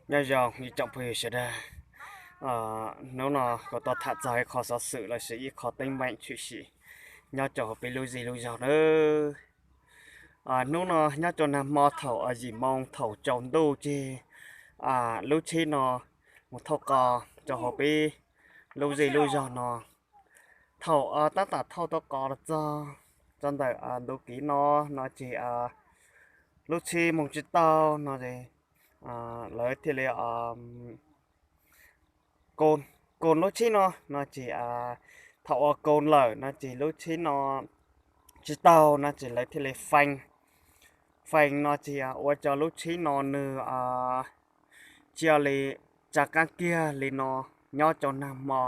Nyob zoo ib tsoom phooj ywg sawv daws, hnub no kuv tau tham txog ib qho xov xwm los sis ib qho teeb meem tshwm sim nyob rau hauv peb lub zej lub zog nawb. Hnub no nyob rau nag hmo thaum yim moo thaum tsaus ntuj ces lub tsheb no mus thauj qos rau hauv peb lub zej lub zog no. Thaum tab tom thauj tau qos los txog rau ntawm ntu kev no, no ces lub tsheb mus tsis tau no es lawv thiaj li kaus lub tsheb no, no ces thaum uas kaus lawm no ces lub tsheb no tsis tau no ces lawv thiaj li fee, fee no ces ua rau lub tsheb no nws cia li tsa qab kiag li no nyob rau nag hmo,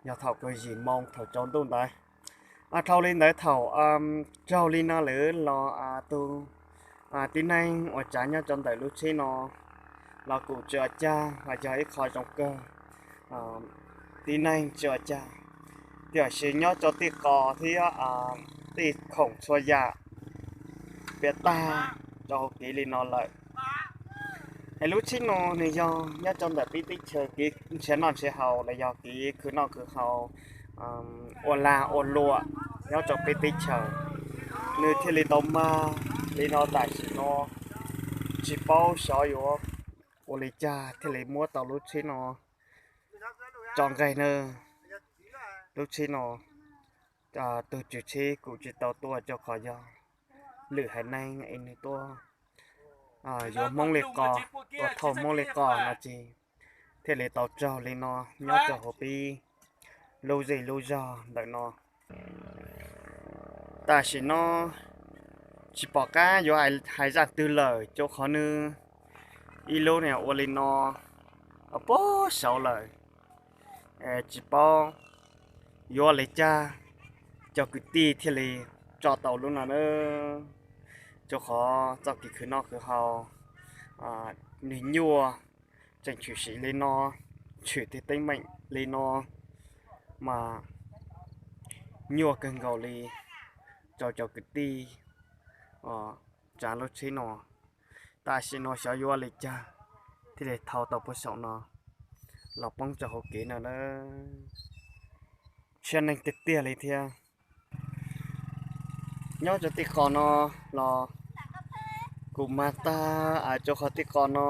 yog thaum kaum yim moo thaum tsaus ntuj ntawd. Dhau li ntawd thaum raug li no lawm los tus tib neeg uas tsav nyob rau ntawm lub tsheb no los kuj tsis ua cas, mas yog ib qho zoo kawg, tib neeg tsis ua cas. Tiam sis nyob rau tej qos thiab tej khoom txhua yam piam tag rau hauv kev li no lawm. Es lub tsheb no nws yog nyob rau ntawm peb teb chaws kev nrhiav noj nrhiav haus los yog kev khwv noj khwv haus, ua lag ua luam nyob rau peb teb chaws, nws thiaj li tau mag li no tam sim no. Tsis paub xyov yuav ua li cas thiaj li muab tau lub tsheb no tso nqaij na. Lub tsheb no tus tswv tsheb kuj tsis tau tuaj rau qhov yog lwm haiv neeg es nws tuaj yuav Hmoob li qos, tuaj thauj Hmoob li qos no ces thiaj li tau raug li no nyob rau hauv peb lub zej lub zog ntawm no. Tam sim no tsis pom qab yuav hais zaj twg lawm, rau qhov nws ib lub niag ua li no puag saud lawm. Tsis paub yuav li cas cov kwv tij thiaj li tso tau lub no na. Rau qhov txoj kev khwv noj khwv haus, nws nyuaj, tseem tshwm sim li no, tshwm tej teeb meem li no mas nyuaj kawg nkaus li rau cov kwv tij tsav lub tsheb no. Tam sim no xyov yuav li cas thiaj li thau tau puag saum no los poob rau hauv kev no na. Tshia neeg tiag tiag li thiab. Nyob rau tej qos no los kuv mag tag, rau qhov tej qos no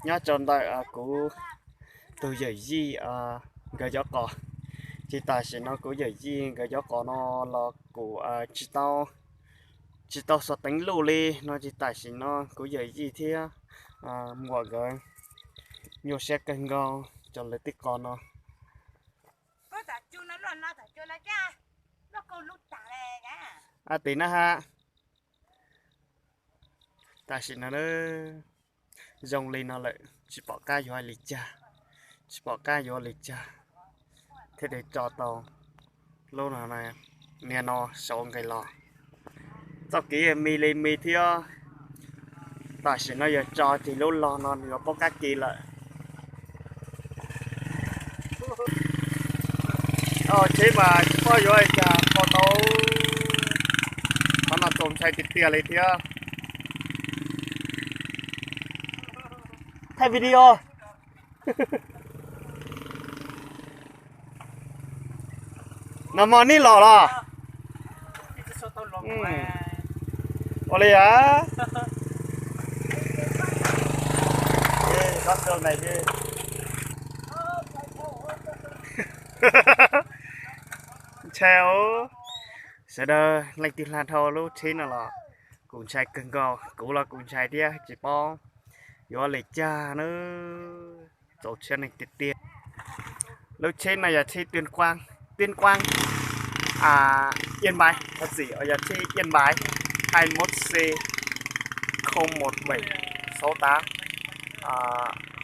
nyob rau ntawm kuv tus yawm yij nkawd cov qos. Ces tam sim no kuv yawm yij nkawd cov qos no los kuv tsis tau, tsis tau xov teev luj li no, ces tam sim no kuv yawm yij thiab muam nkawd nyuaj siab kawg nkaus rau lawv tej qos no. Ab, tis na ha. Tam sim no zoo li no lawm, tsis pom qab yuav li cas, tsis pom qab yuav li cas thiaj li tso tau lub no, niag no saum nqis los. Txoj kev me li me thiab, tam sim no yog tso ces lub log no nws yuav poob qab ke lawm. Tsheb mas tsis paub yuav li cas tso tau. Qhov no txaus ntshai tiag tiag li thiab. Thaij video. Nag hmo neb los los? Ua li a. Ntshai os. Sawv daws leej twg hla dhau lub tsheb no los kuv ntshai kawg nkaus, kuv los kuv ntshai thiab tsis paub yuav li cas na. Txaus ntshai tiag tiag. Lub tsheb no yog tsheb Tuyên Quang, Yên Bái, thov txim, yog tsheb Yên Bái, hai mốt C không một bảy sáu tám.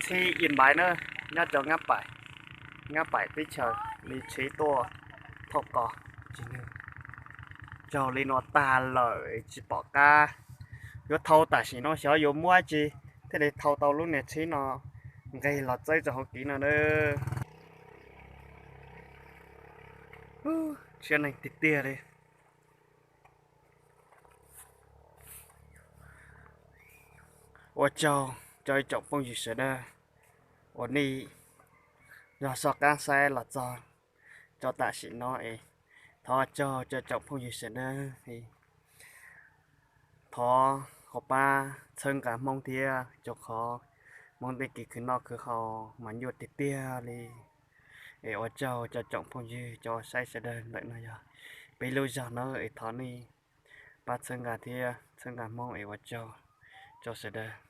Tsheb Yên Bái na, nyob rau Ngab Paim, Ngab Paim teb chaws li tsheb tuaj thauj qos, tsis nws raug li no tag lawm tsis pom qab yuav thau tam sim no xyov yuav muab tsi thiaj li thau tau lub niag tsheb no nqis los txawb rau hauv kev no na. Tshia neeg tiag tiag li. Ua tsaug rau ib tsoom phooj ywg sawv daws uas nej yog soj qab saib los txog rau tam sim no es thov ua tsaug rau tsoom phooj ywg sawv daws. Thov kom pab txhawb nqa Hmoob thiab, rau qhov Hmoob tej kev khwv noj khwv haus mas nyuaj tiag tiag li. Es ua tsaug rau tsoom phooj ywg cov saib sawv daws. Ntawm no yog peb lub zog na es thov nej pab txhawb nqa thiab, txhawb nqa Hmoob es ua tsaug rau sawv daws.